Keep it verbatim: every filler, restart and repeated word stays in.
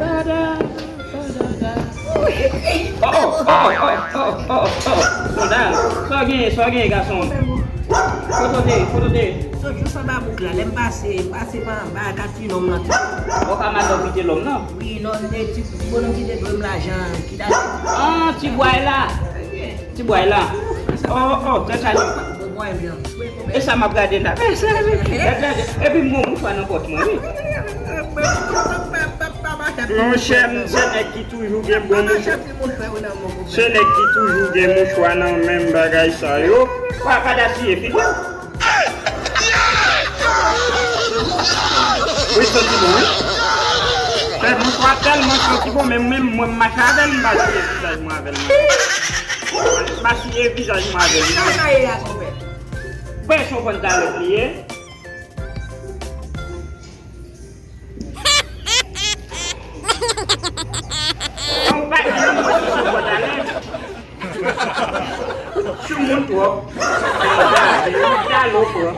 Oh, oh, oh, oh, oh, oh, oh, oh. Bon, dal, sa w genyen, sa w genyen, gason? Kote w te ye, kote w te ye? Sot jous anba bouk la, lè m pase, m pase pa anba, kat ti nonm lan. Ou ka mal lòv kite lòm nan? Wi, non, se ti, ti bonòm ki te dwe m lajan, ki ta... Ah, ti bway la. Ti bway la. Oh, oh, tèt chaje. Bon, bon, bon, bon. E sa m ap gade la. Epi m gon mouchwa nan pòch mwen, wi. Monchè, m se nèg ki toujou gen bon mouchwa. Se nèg ki toujou gen mouchwa nan menm bagay sa yo. Wa pa da siye figi w. Wi, santi bon, wi. Fè mouchwa tèlman santi bon, men menm mwen m mache avè l, m pa siye vizaj mwen avè l non. M pa siye vizaj mwen avè l non. Sa sa ye a, konpè? Presyon konn talè li ye. An pa di yon mwen ki sou bò talè. Soumoun twòp. Talè twòp.